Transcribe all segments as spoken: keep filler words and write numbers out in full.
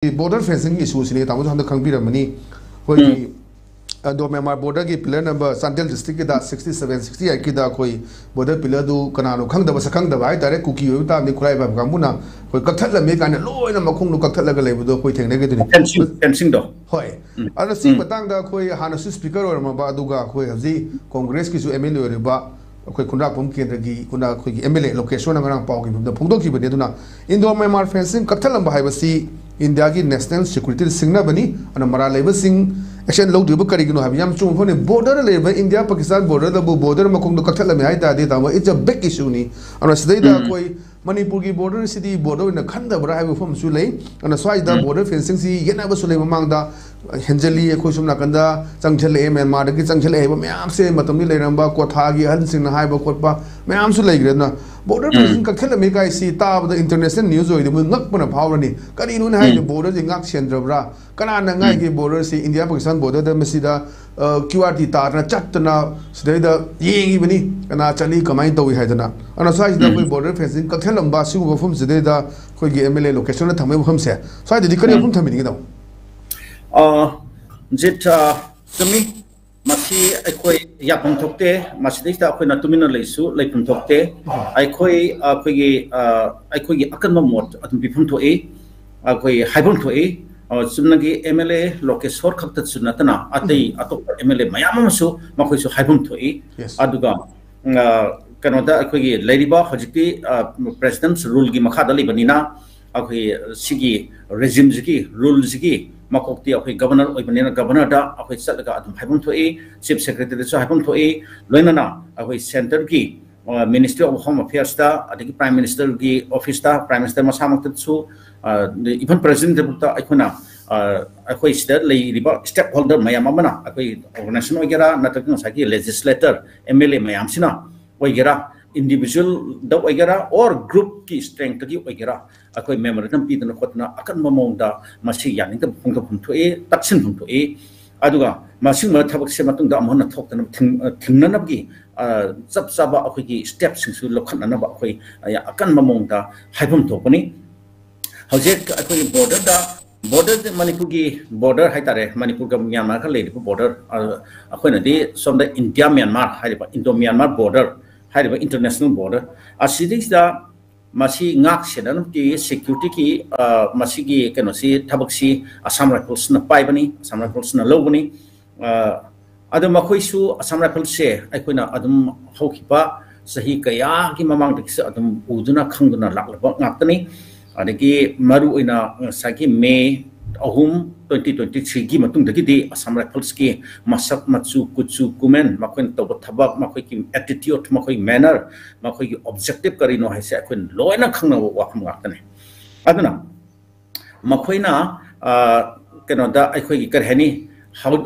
Border ꯐꯦꯟꯁꯤꯡꯒꯤ ꯏꯁꯨꯁꯤꯅꯤ, ꯇꯥꯃꯣꯁꯨ ꯍꯟꯗꯛ ꯈꯪꯕꯤꯔꯝꯃꯅꯤ꯫ ꯑꯩꯈꯣꯏꯒꯤ ꯏꯟꯗꯣ ꯃ꯭ꯌꯥꯟꯃꯥꯔ ꯕꯣꯔꯗꯔꯒꯤ ꯄꯤꯂꯔ ꯅꯝꯕꯔ ꯆꯥꯟꯗꯦꯜ ꯗꯤꯁꯇ꯭ꯔꯤꯛꯀꯤꯗ ꯁꯤꯛꯁꯇꯤ ꯁꯚꯦꯟ, ꯁꯤꯛꯁꯇꯤ ꯑꯩꯠꯀꯤꯗ ꯑꯩꯈꯣꯏ ꯕꯣꯔꯗꯔ ꯄꯤꯂꯔꯗꯨ ꯀꯅꯥꯅꯣ ꯈꯪꯗꯕ, ꯁꯛꯈꯪꯗꯕ ꯍꯥꯏꯇꯥꯔꯦ, ꯀꯨꯀꯤ ꯑꯣꯏꯕ ꯇꯥꯕꯅꯤ, ꯈꯨꯠꯂꯥꯏ ꯄꯥꯏꯕ ꯀꯥꯡꯕꯨꯅ ꯑꯩꯈꯣꯏ ꯀꯛꯊꯠꯂꯝꯃꯤ ꯀꯥꯏꯅ ꯂꯣꯏꯅ ꯃꯈꯣꯡꯗꯣ ꯀꯛꯊꯠꯂꯒ ꯂꯩꯕꯗꯣ ꯑꯩꯈꯣꯏ ꯊꯦꯡꯅꯒꯗꯣꯏꯅꯤ꯫ ꯐꯦꯟꯁꯤꯡ ꯐꯦꯟꯁꯤꯡꯗꯣ ꯍꯣꯏ꯫ ꯑꯗꯨꯅ ꯁꯤꯒꯤ ꯃꯇꯥꯡꯗ ꯑꯩꯈꯣꯏ ꯍꯥꯟꯅꯁꯨ ꯁ꯭ꯄꯤꯀꯔ ꯑꯣꯏꯔꯝꯃꯕ, ꯑꯗꯨꯒ ꯑꯩꯈꯣꯏ ꯍꯧꯖꯤꯛ ꯀꯣꯡꯒ꯭ꯔꯦꯁꯀꯤꯁꯨ ꯑꯦꯝ ꯑꯦꯜ ꯑꯦ ꯑꯣꯏꯔꯤꯕ ꯑꯩꯈꯣꯏ ꯈꯨꯟꯗ꯭ꯔꯥꯛꯄꯝ ꯀꯦꯟꯗ꯭ꯔꯒꯤ ꯈꯨꯟꯗ꯭ꯔꯥꯛ ꯑꯩꯈꯣꯏꯒꯤ ꯑꯦꯝ ꯑꯦꯜ ꯑꯦ ꯂꯣꯀꯦꯁꯣꯔꯅ ꯉꯔꯥꯡ ꯄꯥꯎꯒꯤ ꯃꯐꯝꯗ ꯐꯣꯡꯗꯣꯛꯈꯤꯕꯅꯤ꯫ ꯑꯗꯨꯅ ꯏꯟꯗꯣ ꯃ꯭ꯌꯥꯟꯃꯥꯔ ꯐꯦꯟꯁꯤꯡ ꯀꯛꯊꯠꯂꯝꯕ ꯍꯥꯏꯕꯁꯤ ꯏꯟꯗꯤꯌꯥꯒꯤ ꯅꯦꯁꯅꯦꯜ ꯁꯦꯀ꯭ꯌꯨꯔꯤꯇꯤꯗ ꯁꯤꯡꯅꯕꯅꯤ꯫ ꯑꯗꯨꯅ ꯃꯔꯥꯜ ꯂꯩꯕꯁꯤꯡ ꯑꯦꯛꯁꯟ ꯂꯧꯗ꯭ꯔꯤꯕ ꯀꯔꯤꯒꯤꯅꯣ ꯍꯥꯏꯕ ꯌꯥꯝ ꯆꯨꯝꯕ ꯐꯣꯟꯅꯤ꯫ ꯕꯣꯔꯗꯔ ꯂꯩꯔꯤꯕ ꯏꯟꯗꯤꯌꯥ ꯄꯥꯀꯤꯁꯇꯥꯟ ꯕꯣꯔꯗꯔꯗꯕꯨ ꯕꯣꯔꯗꯔ ꯃꯈꯣꯡꯗꯣ ꯀꯛꯊꯠꯂꯝꯃꯦ ꯍꯥꯏ ꯇꯥꯔꯗꯤ, ꯇꯥꯃꯣ, it's a big issue ꯅꯤ꯫ ꯑꯗꯨꯅ ꯁꯤꯗꯩꯗ ꯑꯩꯈꯣꯏ ꯃꯅꯤꯄꯨꯔꯒꯤ ꯕꯣꯔꯗꯔꯁꯤꯗꯤ ꯕꯣꯔꯗꯔ ꯑꯣꯏꯅ ꯈꯟꯗꯕ꯭ꯔꯥ ꯍꯥꯏꯕ ꯋꯥꯐꯝꯁꯨ ꯂꯩ꯫ ꯑꯗꯨꯅ ꯁ꯭ꯋꯥꯏꯗ ꯕꯣꯔꯗꯔ ꯐꯦꯟꯁꯤꯡꯁꯤ ꯌꯦꯠꯅꯕꯁꯨ ꯂꯩ꯫ ꯃꯃꯥꯡꯗ ꯍꯦꯟꯖꯜꯂꯤ, ꯑꯩꯈꯣꯏ ꯁꯣꯝ ꯅꯥꯀꯟꯗ ꯆꯪꯁꯤꯜꯂꯛꯑꯦ, ꯃ꯭ꯌꯥꯟꯃꯥꯔꯗꯒꯤ ꯆꯪꯁꯤꯜꯂꯛꯑꯦ ꯍꯥꯏꯕ ꯃꯌꯥꯝꯁꯦ ꯃꯇꯝꯗꯨ ꯂꯩꯔꯝꯕ ꯀꯣꯊꯥꯒꯤ ꯑꯍꯜꯁꯤꯡꯅ ꯍꯥꯏꯕ ꯈꯣꯠꯄ ꯃꯌꯥꯝꯁꯨ ꯂꯩꯈ꯭ꯔꯦ꯫ ꯑꯗꯨꯅ ꯕꯣꯔꯗꯔ ꯐꯦꯟꯁꯤꯡ ꯀꯛꯊꯠꯂꯝꯃꯤ ꯀꯥꯏꯁꯤ ꯇꯥꯕꯗ ꯏꯟꯇꯔꯅꯦꯁꯅꯦꯜ ꯅ꯭ꯌꯨꯁ ꯑꯣꯏꯔꯗꯤ ꯃꯣꯏ ꯉꯛꯄꯅ ꯐꯥꯎꯔꯅꯤ꯫ ꯀꯔꯤꯅꯣꯅꯦ ꯍꯥꯏꯁꯦ, ꯕꯣꯔꯗꯔꯁꯤ ꯉꯥꯛ ꯁꯦꯟꯗ꯭ꯔꯕ꯭ꯔꯥ? ꯀꯅꯥꯅ ꯉꯥꯏꯒꯦ ꯕꯣꯔꯗꯔꯁꯤ? ꯏꯟꯗꯤꯌꯥ ꯄꯥꯀꯤꯁꯇꯥꯟ ꯕꯣꯔꯗꯔꯗ ꯃꯁꯤꯗ ꯀ꯭ꯌꯨ ꯑꯥꯔ ꯇꯤ ꯇꯥꯗꯅ ꯆꯠꯇꯅ ꯁꯤꯗꯩꯗ ꯌꯦꯡꯉꯤꯕꯅꯤ, ꯀꯅꯥ ꯆꯠꯂꯤ, ꯀꯃꯥꯏꯅ ꯇꯧꯏ ꯍꯥꯏꯗꯅ꯫ ꯑꯗꯨꯅ ꯁ꯭ꯋꯥꯏꯁꯤꯗ ꯑꯩꯈꯣꯏ ꯕꯣꯔꯗꯔ ꯐꯦꯟꯁꯤꯡ ꯀꯛꯊꯠꯂꯝꯕ ꯁꯤꯒꯨꯝꯕ ꯃꯐꯝꯁꯤꯗꯩꯗ ꯑꯩꯈꯣꯏꯒꯤ ꯑꯦꯝ ꯑꯦꯜ ꯑꯦ ꯂꯣꯀꯦꯁꯟꯗ ꯊꯝꯕꯒꯤ ꯃꯐꯝꯁꯦ, ꯁ꯭ꯋꯥꯏꯗꯗꯤ ꯀꯔꯤ ꯋꯥꯐꯝ ꯊꯝꯕꯤꯅꯤꯡꯉꯤꯅꯣ? ꯑ, ꯖꯤꯠ, ꯑ, ꯆꯨꯝꯃꯤ꯫ ꯃꯁꯤ ꯑꯩꯈꯣꯏ ꯌꯥꯐꯝ ꯊꯣꯛꯇꯦ꯫ ꯃꯁꯤꯗꯩꯁꯤꯗ ꯑꯩꯈꯣꯏꯅ ꯇꯨꯃꯤꯟꯅ ꯂꯩꯁꯨ ꯂꯩꯐꯝ ꯊꯣꯛꯇꯦ꯫ ꯑꯩꯈꯣꯏ, ꯑꯩꯈꯣꯏꯒꯤ, ꯑ, ꯑꯩꯈꯣꯏꯒꯤ ꯑꯀꯟꯕ ꯃꯣꯠ ꯑꯗꯨꯝ ꯄꯤꯐꯝ ꯊꯣꯛꯏ, ꯑꯩꯈꯣꯏ ꯍꯥꯏꯐꯝ ꯊꯣꯛꯏ꯫ ꯑ, ꯆꯨꯝꯅꯒꯤ ꯑꯦꯝ ꯑꯦꯜ ꯑꯦ ꯂꯣꯀꯦꯁꯣꯔ ꯈꯛꯇꯁꯨ ꯅꯠꯇꯅ ꯑꯇꯩ ꯑꯇꯣꯞꯄ ꯑꯦꯝ ꯑꯦꯜ ꯑꯦ ꯃꯌꯥꯝ ꯑꯃꯁꯨ ꯃꯈꯣꯏꯁꯨ ꯍꯥꯏꯐꯝ ꯊꯣꯛꯏ꯫ Yes. ꯑꯗꯨꯒ, ꯑ, ꯀꯩꯅꯣꯗ ꯑꯩꯈꯣꯏꯒꯤ ꯂꯩꯔꯤꯕ ꯍꯧꯖꯤꯛꯇꯤ, ꯑ, ꯄ꯭ꯔꯦꯁꯤꯗꯦꯟꯁ ꯔꯨꯜꯒꯤ ꯃꯈꯥꯗ ꯂꯩꯕꯅꯤꯅ, ꯑꯩꯈꯣꯏ ꯁꯤꯒꯤ ꯔꯦꯖꯤꯝꯁꯤꯒꯤ, ꯔꯨꯜꯁꯤꯒꯤ ꯃꯀꯣꯛꯇꯤ ꯑꯩꯈꯣꯏ ꯒꯕꯔꯅꯔ ꯑꯣꯏꯕꯅꯤꯅ ꯒꯕꯔꯅꯔꯗ ꯑꯩꯈꯣꯏ ꯆꯠꯂꯒ ꯑꯗꯨꯝ ꯍꯥꯏꯐꯝ ꯊꯣꯛꯏ꯫ ꯆꯤꯐ ꯁꯦꯀ꯭ꯔꯦꯇꯔꯤꯗꯁꯨ ꯍꯥꯏꯐꯝ ꯊꯣꯛꯏ꯫ ꯂꯣꯏꯅꯅ ꯑꯩꯈꯣꯏ ꯁꯦꯟꯇꯔꯒꯤ, ꯑ, ꯃꯤꯅꯤꯁꯇ꯭ꯔꯤ ꯑꯣꯐ ꯍꯣꯝ ꯑꯐꯤꯌꯔꯁꯇ, ꯑꯗꯒꯤ ꯄ꯭ꯔꯥꯏꯝ ꯃꯤꯅꯤꯁꯇꯔꯒꯤ ꯑꯣꯐꯤꯁꯇ, ꯄ꯭ꯔꯥꯏꯝ ꯃꯤꯅꯤꯁꯇꯔ ꯃꯁꯥꯃꯛꯇꯁꯨ, ꯑ, ꯏꯚꯟ ꯄ꯭ꯔꯦꯁꯤꯗꯦꯟꯠꯇ ꯑꯩꯈꯣꯏꯅ, ꯑ, ꯑꯩꯈꯣꯏ ꯁꯤꯗ ꯂꯩꯔꯤꯕ ꯁ꯭ꯇꯦꯛ ꯍꯣꯜꯗꯔ ꯃꯌꯥꯝ ꯑꯃꯅ, ꯑꯩꯈꯣꯏ ꯑꯣꯔꯒꯅꯥꯏꯖꯦꯁꯟ ꯑꯣꯏꯒꯦꯔꯥ ꯅꯠꯇ꯭ꯔꯒ ꯉꯁꯥꯏꯒꯤ ꯂꯦꯖꯤꯁꯂꯦꯇꯔ, ꯑꯦꯝ ꯑꯦꯜ ꯑꯦ ꯃꯌꯥꯝꯁꯤꯅ ꯑꯣꯏꯒꯦꯔꯥ, ꯏꯟꯗꯤꯕꯤꯖꯨꯋꯦꯜꯗ ꯑꯣꯏꯒꯦꯔꯥ, ꯑꯣꯔ ꯒ꯭ꯔꯨꯞꯀꯤ ꯁ꯭ꯇꯔꯦꯡꯇꯒꯤ ꯑꯣꯏꯒꯦꯔꯥ, ꯑꯩꯈꯣꯏ ꯃꯦꯃꯣꯔꯦꯟꯗꯝ ꯄꯤꯗꯅ ꯈꯣꯠꯇꯅ ꯑꯀꯟꯕ ꯃꯑꯣꯡꯗ ꯃꯁꯤ ꯌꯥꯅꯤꯡꯗꯕ ꯐꯣꯡꯗꯣꯛꯐꯝ ꯊꯣꯛꯏ, ꯇꯛꯁꯤꯟꯐꯝ ꯊꯣꯛꯏ꯫ ꯑꯗꯨꯒ ꯃꯁꯤꯒꯨꯝꯕ ꯊꯕꯛꯁꯦ ꯃꯇꯨꯡꯗ ꯑꯃꯨꯛ ꯍꯟꯅ ꯊꯣꯛꯇꯅꯕ ꯊꯤꯡ-, ꯑ, ꯊꯤꯡꯅꯅꯕꯒꯤ, ꯑ, ꯆꯞ ꯆꯥꯕ ꯑꯩꯈꯣꯏꯒꯤ ꯁ꯭ꯇꯦꯞꯁꯤꯡꯁꯨ ꯂꯧꯈꯠꯅꯅꯕ ꯑꯩꯈꯣꯏ, ꯑ, ꯑꯀꯟꯕ ꯃꯑꯣꯡꯗ ꯍꯥꯏꯐꯝ ꯊꯣꯛꯄꯅꯤ꯫ ꯍꯧꯖꯤꯛ ꯑꯩꯈꯣꯏꯒꯤ ꯕꯣꯔꯗꯔꯗ ꯕꯣꯔꯗꯔ, ꯃꯅꯤꯄꯨꯔꯒꯤ ꯕꯣꯔꯗꯔ ꯍꯥꯏꯇꯥꯔꯦ, ꯃꯅꯤꯄꯨꯔꯒ ꯃ꯭ꯌꯥꯟꯃꯥꯔꯒ ꯂꯩꯔꯤꯕ ꯕꯣꯔꯗꯔ, ꯑꯩꯈꯣꯏꯅꯗꯤ ꯁꯣꯝꯗ ꯏꯟꯗꯤꯌꯥ ꯃ꯭ꯌꯥꯟꯃꯥꯔ ꯍꯥꯏꯔꯤꯕ ꯏꯟꯗꯣ ꯃ꯭ꯌꯥꯟꯃꯥꯔ ꯕꯣꯔꯗꯔ ꯍꯥꯏꯔꯤꯕ ꯏꯟꯇꯔꯅꯦꯁꯅꯦꯜ ꯕꯣꯔꯗꯔ ꯑꯁꯤꯗꯩꯁꯤꯗ ꯃꯁꯤ ꯉꯥꯛ ꯁꯦꯟꯅꯅꯕꯒꯤ ꯁꯦꯀ꯭ꯌꯨꯔꯤꯇꯤꯒꯤ ꯃꯁꯤꯒꯤ ꯀꯩꯅꯣꯁꯤ, ꯊꯕꯛꯁꯤ ꯑꯁꯥꯝ ꯔꯥꯏꯐꯜꯁꯅ ꯄꯥꯏꯕꯅꯤ, ꯑꯁꯥꯝ ꯔꯥꯏꯐꯜꯁꯅ ꯂꯧꯕꯅꯤ꯫ ꯑꯗꯣ ꯃꯈꯣꯏꯁꯨ, ꯑꯁꯥꯝ ꯔꯥꯏꯐꯜꯁꯦ ꯑꯩꯈꯣꯏꯅ ꯑꯗꯨꯝ ꯍꯧꯈꯤꯕ ꯆꯍꯤ ꯀꯌꯥꯒꯤ ꯃꯃꯥꯡꯗꯒꯤꯁꯨ ꯑꯗꯨꯝ ꯎꯗꯨꯅ ꯈꯪꯗꯨꯅ ꯂꯥꯛꯂꯕ ꯉꯥꯛꯇꯅꯤ꯫ ꯑꯗꯒꯤ ꯃꯔꯨ ꯑꯣꯏꯅ ꯉꯁꯥꯏꯒꯤ ꯃꯦ ꯑꯍꯨꯝ, ꯇ꯭ꯋꯦꯟꯇꯤ ꯇ꯭ꯋꯦꯟꯇꯤ ꯊ꯭ꯔꯤꯒꯤ ꯃꯇꯨꯡꯗꯒꯤꯗꯤ ꯑꯁꯥꯝ ꯔꯥꯏꯐꯜꯁꯀꯤ ꯃꯁꯛ, ꯃꯆꯨ, ꯀꯨꯆꯨ ꯀꯨꯃꯦꯟ, ꯃꯈꯣꯏꯅ ꯇꯧꯕ ꯊꯕꯛ, ꯃꯈꯣꯏꯒꯤ ꯑꯦꯇꯤꯇ꯭ꯌꯨꯠ, ꯃꯈꯣꯏꯒꯤ ꯃꯦꯅꯔ, ꯃꯈꯣꯏꯒꯤ ꯑꯣꯕꯖꯦꯛꯇꯤꯚ ꯀꯔꯤꯅꯣ ꯍꯥꯏꯁꯦ ꯑꯩꯈꯣꯏꯅ ꯂꯣꯏꯅ ꯈꯪꯅꯕ ꯋꯥꯐꯝ ꯉꯥꯛꯇꯅꯤ꯫ ꯑꯗꯨꯅ ꯃꯈꯣꯏꯅ ꯀꯩꯅꯣꯗ ꯑꯩꯈꯣꯏꯒꯤ ꯀꯔꯤ ꯍꯥꯏꯅꯤ,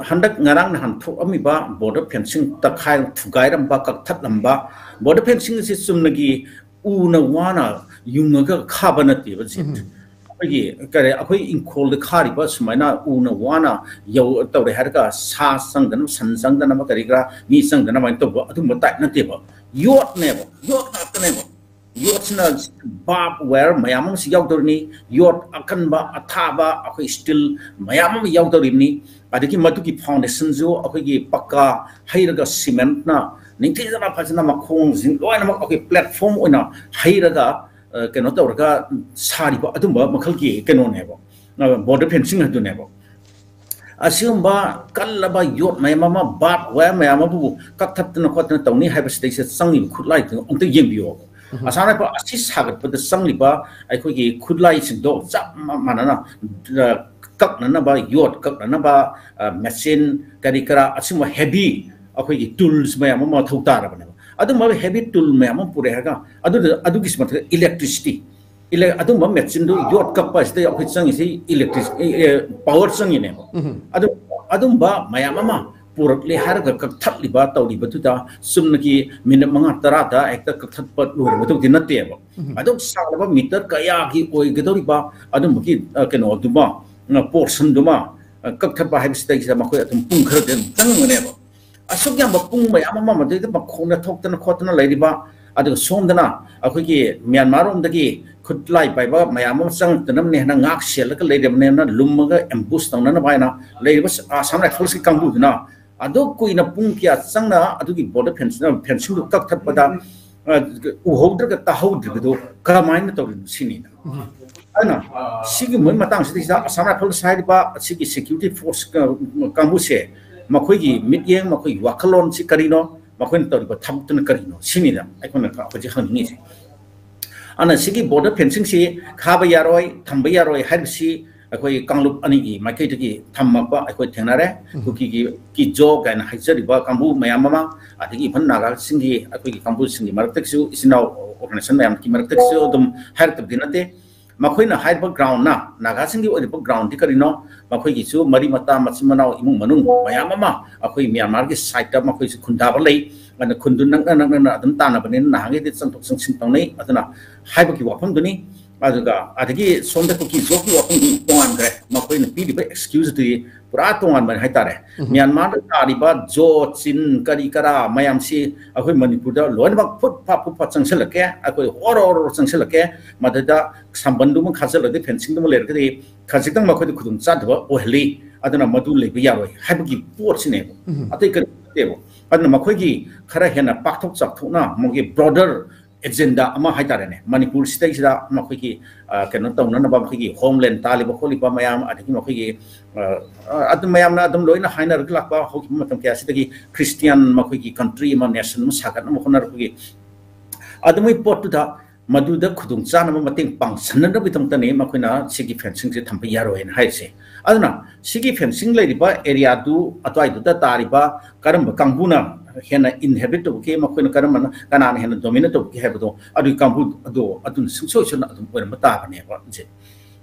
ꯍꯟꯗꯛ ꯉꯔꯥꯡ ꯅꯍꯥꯟ ꯊꯣꯛꯑꯝꯃꯤꯕ ꯕꯣꯔꯗꯔ ꯐꯦꯟꯁꯤꯡ ꯇꯛꯈꯥꯏ ꯊꯨꯒꯥꯏꯔꯝꯕ, ꯀꯛꯊꯠꯂꯝꯕ, ꯕꯣꯔꯗꯔ ꯐꯦꯟꯁꯤꯡ ꯑꯁꯤ ꯆꯨꯝꯅꯒꯤ ꯎꯅ ꯋꯥꯅ ꯌꯨꯡꯉꯒ ꯈꯥꯕ ꯅꯠꯇꯦꯕ꯫ ꯑꯩꯈꯣꯏꯒꯤ ꯀꯔꯤ, ꯑꯩꯈꯣꯏ ꯏꯪꯈꯣꯜꯗ ꯈꯥꯔꯤꯕ ꯁꯨꯃꯥꯏꯅ ꯎꯅ ꯋꯥꯅ ꯌꯧ ꯇꯧꯔꯦ ꯍꯥꯏꯔꯒ ꯁꯥ ꯆꯪꯗꯅꯕ, ꯁꯟ ꯆꯪꯗꯅꯕ, ꯀꯔꯤ ꯀꯔꯥ ꯃꯤ ꯆꯪꯗꯅꯕ ꯍꯥꯏꯅ ꯇꯧꯕ ꯑꯗꯨꯝꯕ ꯇꯥꯏꯞ ꯅꯠꯇꯦꯕ꯫ ꯌꯣꯠꯅꯦꯕ, ꯌꯣꯠ ꯉꯥꯛꯇꯅꯦꯕ꯫ ꯌꯣꯠꯁꯤꯅ ꯕꯥꯔꯕ ꯋꯥꯌꯔ ꯃꯌꯥꯝ ꯑꯃꯁꯨ ꯌꯥꯎꯗꯧꯔꯤꯅꯤ, ꯌꯣꯠ ꯑꯀꯟꯕ ꯑꯊꯥꯕ ꯑꯩꯈꯣꯏ ꯁ꯭ꯇꯤꯜ ꯃꯌꯥꯝ ꯑꯃ ꯌꯥꯎꯗꯧꯔꯤꯕꯅꯤ꯫ ꯑꯗꯒꯤ ꯃꯗꯨꯒꯤ ꯐꯥꯎꯟꯗꯦꯁꯟꯁꯨ ꯑꯩꯈꯣꯏꯒꯤ ꯄꯛꯀꯥ ꯍꯩꯔꯒ ꯁꯤꯃꯦꯟꯠꯅ ꯅꯤꯡꯊꯤꯖꯅ ꯐꯖꯅ ꯃꯈꯣꯡꯁꯤꯡ ꯂꯣꯏꯅꯃꯛ ꯑꯩꯈꯣꯏ ꯄ꯭ꯂꯦꯠꯐꯣꯝ ꯑꯣꯏꯅ ꯍꯩꯔꯒ ꯀꯩꯅꯣ ꯇꯧꯔꯒ ꯁꯥꯔꯤꯕ ꯑꯗꯨꯝꯕ ꯃꯈꯜꯒꯤ ꯀꯩꯅꯣꯅꯦꯕ, ꯕꯣꯔꯗꯔ ꯐꯦꯟꯁꯤꯡ ꯑꯗꯨꯅꯦꯕ꯫ ꯑꯁꯤꯒꯨꯝꯕ ꯀꯜꯂꯕ ꯌꯣꯠ ꯃꯌꯥꯝ ꯑꯃ, ꯕꯥꯔꯕ ꯋꯥꯌꯔ ꯃꯌꯥꯝ ꯑꯃꯕꯨ ꯀꯛꯊꯠꯇꯅ ꯈꯣꯠꯇꯅ ꯇꯧꯅꯤ ꯍꯥꯏꯕꯁꯤꯗꯩꯁꯤꯗ ꯆꯪꯉꯤꯕ ꯈꯨꯠꯂꯥꯏꯗꯨ ꯑꯝꯇ ꯌꯦꯡꯕꯤꯌꯣꯕ꯫ ꯑꯁꯥꯝ ꯔꯥꯏꯐꯜ ꯑꯁꯤ ꯁꯥꯒꯠꯄꯗ ꯆꯪꯂꯤꯕ ꯑꯩꯈꯣꯏꯒꯤ ꯈꯨꯠꯂꯥꯏꯁꯤꯡꯗꯣ ꯆꯞ ꯃꯥꯟꯅꯅ ꯀꯛꯅꯅꯕ, ꯌꯣꯠ ꯀꯛꯅꯅꯕ ꯃꯦꯆꯤꯟ ꯀꯔꯤ ꯀꯔꯥ ꯑꯁꯤꯒꯨꯝꯕ ꯍꯦꯚꯤ ꯑꯩꯈꯣꯏꯒꯤ ꯇꯨꯜꯁ ꯃꯌꯥꯝ ꯑꯃ ꯃꯊꯧ ꯇꯥꯔꯕꯅꯦꯕ꯫ ꯑꯗꯨꯝꯕ ꯍꯦꯚꯤ ꯇꯨꯜ ꯃꯌꯥꯝ ꯑꯃ ꯄꯨꯔꯛꯑꯦ ꯍꯥꯏꯔꯒ ꯑꯗꯨꯗ, ꯑꯗꯨꯒꯤꯁꯨ ꯃꯊꯛꯇ ꯏꯂꯦꯛꯇ꯭ꯔꯤꯁꯤꯇꯤ, ꯑꯗꯨꯝꯕ ꯃꯦꯆꯤꯟꯗꯨ ꯌꯣꯠ ꯀꯛꯄ ꯑꯁꯤꯗ ꯑꯩꯈꯣꯏ ꯆꯪꯉꯤꯁꯤ ꯏꯂꯦꯛꯇ꯭ꯔꯤꯛ ꯄꯥꯋꯔ ꯆꯪꯉꯤꯅꯦꯕ꯫ ꯑꯗꯨ, ꯑꯗꯨꯝꯕ ꯃꯌꯥꯝ ꯑꯃ ꯄꯨꯔꯛꯂꯦ ꯍꯥꯏꯔꯒ ꯀꯛꯊꯠꯂꯤꯕ ꯇꯧꯔꯤꯕꯗꯨꯗ ꯆꯨꯝꯅꯒꯤ ꯃꯤꯅꯤꯠ ꯃꯉꯥ ꯇꯔꯥꯗ ꯍꯦꯛꯇ ꯀꯛꯊꯠꯄ ꯂꯣꯏꯔꯕꯗꯨꯗꯤ ꯅꯠꯇꯦꯕ꯫ ꯑꯗꯨꯛ ꯁꯥꯡꯂꯕ ꯃꯤꯇꯔ ꯀꯌꯥꯒꯤ ꯑꯣꯏꯒꯗꯧꯔꯤꯕ ꯑꯗꯨꯝꯕꯒꯤ ꯀꯩꯅꯣꯗꯨꯃ, ꯄꯣꯔꯁꯟꯗꯨꯃ ꯀꯛꯊꯠꯄ ꯍꯥꯏꯕꯁꯤꯗꯩꯁꯤꯗ ꯃꯈꯣꯏ ꯑꯗꯨꯝ ꯄꯨꯡ ꯈꯔꯗꯤ ꯑꯗꯨꯝ ꯆꯪꯉꯝꯒꯅꯦꯕ꯫ ꯑꯁꯨꯛ ꯌꯥꯝꯕ ꯄꯨꯡ ꯃꯌꯥꯝ ꯑꯃ ꯃꯗꯩꯗ ꯃꯈꯣꯡꯗ ꯊꯣꯛꯇꯅ ꯈꯣꯠꯇꯅ ꯂꯩꯔꯤꯕ, ꯑꯗꯨꯒ ꯁꯣꯝꯗꯅ ꯑꯩꯈꯣꯏꯒꯤ ꯃ꯭ꯌꯥꯟꯃꯥꯔ ꯔꯣꯝꯗꯒꯤ ꯈꯨꯠꯂꯥꯏ ꯄꯥꯏꯕ ꯃꯌꯥꯝ ꯑꯃ ꯆꯪꯉꯛꯇꯅꯕꯅꯦ ꯍꯥꯏꯅ ꯉꯥꯛ ꯁꯦꯜꯂꯒ ꯂꯩꯔꯕꯅꯦꯅ ꯂꯨꯝꯃꯒ ambush ꯇꯧꯅꯅꯕ ꯍꯥꯏꯅ ꯂꯩꯔꯤꯕ ꯑꯁꯥꯝ ꯔꯥꯏꯐꯜꯁꯀꯤ ꯀꯥꯡꯕꯨꯗꯨꯅ ꯑꯗꯨ ꯀꯨꯏꯅ ꯄꯨꯡ ꯀꯌꯥ ꯆꯪꯅ ꯑꯗꯨꯒꯤ border fencing, fencingꯗꯨ ꯀꯛꯊꯠꯄꯗ, ꯑ, ꯎꯍꯧꯗ꯭ꯔꯒ ꯇꯥꯍꯧꯗ꯭ꯔꯤꯕꯗꯨ ꯀꯔꯝꯍꯥꯏꯅ ꯇꯧꯔꯤꯅꯣ ꯁꯤꯅꯤꯅ꯫ ꯑꯗꯨꯅ ꯁꯤꯒꯤ ꯃꯣꯏ ꯃꯇꯥꯡꯁꯤꯗꯩꯁꯤꯗ ꯑꯁꯥꯝ ꯔꯥꯏꯐꯜꯁ ꯍꯥꯏꯔꯤꯕ ꯑꯁꯤꯒꯤ security force ꯀ-, ꯀꯥꯡꯕꯨꯁꯦ ꯃꯈꯣꯏꯒꯤ ꯃꯤꯠꯌꯦꯡ, ꯃꯈꯣꯏꯒꯤ ꯋꯥꯈꯜꯂꯣꯟꯁꯤ ꯀꯔꯤꯅꯣ, ꯃꯈꯣꯏꯅ ꯇꯧꯔꯤꯕ ꯊꯕꯛꯇꯨꯅ ꯀꯔꯤꯅꯣ ꯁꯤꯅꯤꯗ ꯑꯩꯈꯣꯏꯅ ꯍꯧꯖꯤꯛ ꯍꯪꯅꯤꯡꯉꯤꯁꯦ꯫ ꯑꯗꯨꯅ ꯁꯤꯒꯤ border fencingꯁꯤ ꯈꯥꯕ ꯌꯥꯔꯣꯏ, ꯊꯝꯕ ꯌꯥꯔꯣꯏ ꯍꯥꯏꯕꯁꯤ ꯑꯩꯈꯣꯏ ꯀꯥꯡꯂꯨꯞ ꯑꯅꯤꯒꯤ ꯃꯥꯏꯀꯩꯗꯒꯤ ꯊꯝꯃꯛꯄ ꯑꯩꯈꯣꯏ ꯊꯦꯡꯅꯔꯦ꯫ ꯎꯝ꯫ ꯀꯨꯀꯤꯒꯤ ꯀꯤꯖꯣ ꯀꯥꯏꯅ ꯍꯥꯏꯖꯔꯤꯕ ꯀꯥꯡꯕꯨ ꯃꯌꯥꯝ ꯑꯃ, ꯑꯗꯒꯤ even ꯅꯥꯒꯥꯁꯤꯡꯒꯤ ꯑꯩꯈꯣꯏꯒꯤ ꯀꯥꯡꯕꯨꯁꯤꯡꯒꯤ ꯃꯔꯛꯇꯒꯤꯁꯨ, ꯏꯆꯤꯟ ꯏꯅꯥꯎ organization ꯃꯌꯥꯝꯒꯤ ꯃꯔꯛꯇꯒꯤꯁꯨ ꯑꯗꯨꯝ ꯍꯥꯏꯔꯛꯇꯕꯗꯤ ꯅꯠꯇꯦ꯫ ꯃꯈꯣꯏꯅ ꯍꯥꯏꯔꯤꯕ groundꯅ, ꯅꯥꯒꯥꯁꯤꯡꯒꯤ ꯑꯣꯏꯔꯤꯕ groundꯗꯤ ꯀꯔꯤꯅꯣ? ꯃꯈꯣꯏꯒꯤꯁꯨ ꯃꯔꯤ ꯃꯇꯥ, ꯃꯆꯤꯟ ꯃꯅꯥꯎ, ꯏꯃꯨꯡ ꯃꯅꯨꯡ ꯃꯌꯥꯝ ꯑꯃ ꯑꯩꯈꯣꯏ ꯃ꯭ꯌꯥꯟꯃꯥꯔꯒꯤ sideꯇ ꯃꯈꯣꯏꯁꯨ ꯈꯨꯟꯗꯥꯕ ꯂꯩ꯫ ꯑꯗꯨꯅ ꯈꯨꯟꯗꯨ ꯅꯛꯅ ꯅꯛꯅꯅ ꯑꯗꯨꯝ ꯇꯥꯟꯅꯕꯅꯤꯅ ꯅꯍꯥꯟꯒꯩꯗꯤ ꯆꯪꯊꯣꯛ ꯆꯪꯁꯤꯟ ꯇꯧꯅꯩ꯫ ꯑꯗꯨꯅ ꯍꯥꯏꯕꯒꯤ ꯋꯥꯐꯝꯗꯨꯅꯤ꯫ ꯑꯗꯨꯒ ꯑꯗꯒꯤ ꯁꯣꯝꯗ ꯀꯨꯀꯤ ꯖꯣꯒꯤ ꯋꯥꯐꯝꯗꯤ ꯇꯣꯉꯥꯟꯈ꯭ꯔꯦ꯫ ꯃꯈꯣꯏꯅ ꯄꯤꯔꯤꯕ excuseꯗꯨꯗꯤ ꯄꯨꯔꯥ ꯇꯣꯉꯥꯟꯕꯅꯤ ꯍꯥꯏꯇꯥꯔꯦ꯫ ꯎꯝ꯫ ꯃ꯭ꯌꯥꯟꯃꯥꯔꯗ ꯇꯥꯔꯤꯕ ꯖꯣ, ꯆꯤꯟ, ꯀꯔꯤ ꯀꯔꯥ ꯃꯌꯥꯝꯁꯤ ꯑꯩꯈꯣꯏ ꯃꯅꯤꯄꯨꯔꯗ ꯂꯣꯏꯅꯃꯛ ꯐꯨꯠ ꯐꯥ ꯐꯨꯠ ꯐꯥ ꯆꯪꯁꯤꯜꯂꯛꯀꯦ, ꯑꯩꯈꯣꯏ ꯍꯣꯔꯣ ꯍꯣꯔꯣ ꯆꯪꯁꯤꯜꯂꯛꯀꯦ꯫ ꯃꯗꯨꯗ ꯁꯝꯕꯟꯗꯨꯃ ꯈꯥꯖꯤꯜꯂꯗꯤ, fencingꯗꯨꯃ ꯂꯩꯔꯒꯗꯤ ꯈꯖꯤꯛꯇꯪ ꯃꯈꯣꯏꯗ ꯈꯨꯗꯣꯡ ꯆꯥꯗꯕ ꯑꯣꯏꯍꯜꯂꯤ꯫ ꯑꯗꯨꯅ ꯃꯗꯨ ꯂꯩꯕ ꯌꯥꯔꯣꯏ ꯍꯥꯏꯕꯒꯤ ꯄꯣꯠꯁꯤꯅꯦꯕ꯫ ꯎꯝ꯫ ꯑꯇꯩ ꯀꯔꯤ ꯅꯠꯇꯦꯕ꯫ ꯑꯗꯨꯅ ꯃꯈꯣꯏꯒꯤ ꯈꯔ ꯍꯦꯟꯅ ꯄꯥꯛꯊꯣꯛ ꯆꯥꯎꯊꯣꯛꯅ ꯃꯣꯏꯒꯤ broader agenda ꯑꯃ ꯍꯥꯏꯇꯥꯔꯦꯅꯦ, ꯃꯅꯤꯄꯨꯔꯁꯤꯗꯩꯁꯤꯗ ꯃꯈꯣꯏꯒꯤ, ꯑ, ꯀꯩꯅꯣ ꯇꯧꯅꯅꯕ, ꯃꯈꯣꯏꯒꯤ homeland ꯇꯥꯜꯂꯤꯕ ꯈꯣꯠꯂꯤꯕ ꯃꯌꯥꯝ, ꯑꯗꯒꯤ ꯃꯈꯣꯏꯒꯤ, ꯑ, ꯑ, ꯑꯗꯨꯝ ꯃꯌꯥꯝꯅ ꯑꯗꯨꯝ ꯂꯣꯏꯅ ꯍꯥꯏꯅꯔꯒ ꯂꯥꯛꯄ ꯍꯧꯈꯤꯕ ꯃꯇꯝ ꯀꯌꯥꯁꯤꯗꯒꯤ Christian ꯃꯈꯣꯏꯒꯤ country ꯑꯃ, nation ꯑꯃ ꯁꯥꯒꯠꯅꯕ ꯍꯣꯠꯅꯔꯛꯄꯒꯤ ꯑꯗꯨ ꯃꯣꯏ ꯄꯣꯠꯇꯨꯗ ꯃꯗꯨꯗ ꯈꯨꯗꯣꯡ ꯆꯥꯅꯕ ꯃꯇꯦꯡ ꯄꯥꯡꯁꯟꯅꯅꯕꯒꯤꯗꯃꯛꯇꯅꯤ ꯃꯈꯣꯏꯅ ꯁꯤꯒꯤ fencingꯁꯦ ꯊꯝꯕ ꯌꯥꯔꯣꯏꯅ ꯍꯥꯏꯔꯤꯁꯦ꯫ ꯑꯗꯨꯅ ꯁꯤꯒꯤ fencing ꯂꯩꯔꯤꯕ areaꯗꯨ ꯑꯗꯨꯋꯥꯏꯗꯨꯗ ꯇꯥꯔꯤꯕ ꯀꯔꯝꯕ ꯀꯥꯡꯕꯨꯅ ꯍꯦꯟꯅ inhabit ꯇꯧꯕꯒꯦ, ꯃꯈꯣꯏꯅ ꯀꯔꯝꯕꯅ, ꯀꯅꯥꯅ ꯍꯦꯟꯅ dominate ꯇꯧꯕꯒꯦ ꯍꯥꯏꯕꯗꯣ ꯑꯗꯨꯒꯤ ꯀꯥꯡꯕꯨ ꯑꯗꯣ ꯑꯗꯨꯅ ꯁꯨꯡꯁꯣꯏ ꯁꯣꯏꯗꯅ ꯑꯗꯨꯝ ꯑꯣꯏꯔꯝꯕ ꯇꯥꯕꯅꯦꯕ ꯍꯧꯖꯤꯛ꯫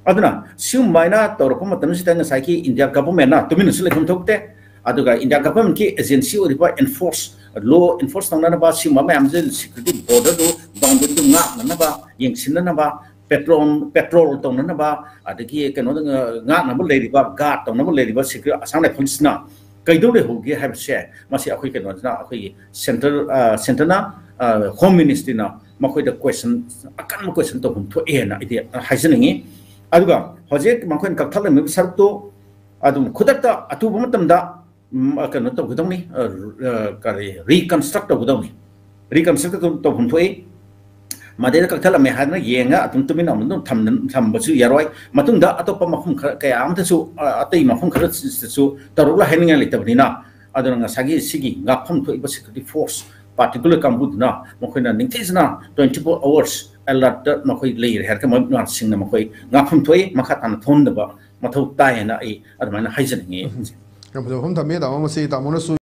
ꯑꯗꯨꯅ ꯁꯤꯒꯨꯝꯕ ꯍꯥꯏꯅ ꯇꯧꯔꯛꯄ ꯃꯇꯝꯁꯤꯗ ꯉꯁꯥꯏꯒꯤ India governmentꯅ ꯇꯨꯃꯤꯟꯅꯁꯨ ꯂꯩꯐꯝ ꯊꯣꯛꯇꯦ꯫ ꯑꯗꯨꯒ India governmentꯀꯤ agency ꯑꯣꯏꯔꯤꯕ enforce, law enforce ꯇꯧꯅꯅꯕ, ꯁꯤꯒꯨꯝꯕ ꯃꯌꯥꯝꯁꯦ security borderꯗꯨ, boundaryꯗꯨ ꯉꯥꯛꯅꯅꯕ, ꯌꯦꯡꯁꯤꯟꯅꯅꯕ, patrol, patrol ꯇꯧꯅꯅꯕ, ꯑꯗꯒꯤ ꯀꯩꯅꯣꯗ ꯉꯥꯛꯅꯕ ꯂꯩꯔꯤꯕ, guard ꯇꯧꯅꯕ ꯂꯩꯔꯤꯕ security, Assam Riflesꯅ ꯀꯩꯗꯧ ꯂꯩꯍꯧꯒꯦ ꯍꯥꯏꯕꯁꯦ, ꯃꯁꯤ ꯑꯩꯈꯣꯏ ꯀꯩꯅꯣꯁꯤꯅ, ꯑꯩꯈꯣꯏꯒꯤ centre, ꯑ, centreꯅ ꯍꯣꯝ ꯃꯤꯅꯤꯁꯇ꯭ꯔꯤꯅ ꯃꯈꯣꯏꯗ ꯀ꯭ꯋꯦꯁꯟ, ꯑꯀꯟꯕ ꯀ꯭ꯋꯦꯁꯟ ꯇꯧꯐꯝ ꯊꯣꯛꯑꯦꯅ ꯑꯩꯗꯤ ꯍꯥꯏꯖꯅꯤꯡꯉꯤ꯫ ꯑꯗꯨꯒ ꯍꯧꯖꯤꯛ ꯃꯈꯣꯏꯅ ꯀꯛꯊꯠꯂꯝꯃꯤꯕ ꯁꯔꯨꯛꯇꯨ ꯑꯗꯨꯝ ꯈꯨꯗꯛꯇ ꯑꯊꯨꯕ ꯃꯇꯝꯗ, ꯎꯝ, ꯀꯩꯅꯣ ꯇꯧꯒꯗꯧꯅꯤ, ꯑ, ꯑ, ꯀꯔꯤ, ꯔꯤꯀꯟꯁꯇ꯭ꯔꯛ ꯇꯧꯒꯗꯧꯅꯤ꯫ ꯔꯤꯀꯟꯁꯇ꯭ꯔꯛ ꯇꯧ-, ꯇꯧꯐꯝ ꯊꯣꯛꯏ꯫ ꯃꯗꯩꯗ ꯀꯛꯊꯠꯂꯝꯃꯦ ꯍꯥꯏꯗꯅ ꯌꯦꯡꯉ ꯑꯗꯨꯝ ꯇꯨꯃꯤꯟꯅ ꯑꯃꯨꯛ ꯑꯗꯨꯝ ꯊꯝ-, ꯊꯝꯕꯁꯨ ꯌꯥꯔꯣꯏ꯫ ꯃꯇꯨꯡꯗ ꯑꯇꯣꯞꯄ ꯃꯐꯝ ꯈꯔ, ꯀꯌꯥ ꯑꯃꯗꯁꯨ, ꯑ, ꯑꯇꯩ ꯃꯐꯝ ꯈꯔꯁꯨ ꯇꯧꯔꯛꯂ ꯍꯥꯏꯅꯤꯡꯉꯥꯏ ꯂꯩꯇꯕꯅꯤꯅ, ꯑꯗꯨꯅ ꯉꯁꯥꯏꯒꯤ ꯁꯤꯒꯤ ꯉꯥꯛꯐꯝ ꯊꯣꯛꯏꯕ ꯁꯦꯀ꯭ꯌꯨꯔꯤꯇꯤ ꯐꯣꯔꯁ ꯄꯥꯔꯇꯤꯀꯨꯂꯔ ꯀꯥꯡꯕꯨꯗꯨꯅ ꯃꯈꯣꯏꯅ ꯅꯤꯡꯊꯤꯖꯅ twenty four hours alert ꯃꯈꯣꯏ ꯂꯩꯔꯦ ꯍꯥꯏꯔꯒ ꯃꯣꯏ ꯃꯥꯔꯁꯁꯤꯡꯅ ꯃꯈꯣꯏ ꯉꯥꯛꯐꯝ ꯊꯣꯛꯏ, ꯃꯈꯥ ꯇꯥꯅ ꯊꯣꯛꯍꯟꯗꯕ ꯃꯊꯧ ꯇꯥꯏ ꯍꯥꯏꯅ ꯑꯩ ꯑꯗꯨꯃꯥꯏꯅ ꯍꯥꯏꯖꯅꯤꯡꯉꯤ꯫ ꯌꯥꯝ ꯐꯖꯕ ꯋꯥꯐꯝ ꯊꯝꯕꯤ, ꯇꯥꯃꯣ꯫ ꯃꯁꯤ ꯇꯥꯃꯣꯅꯁꯨ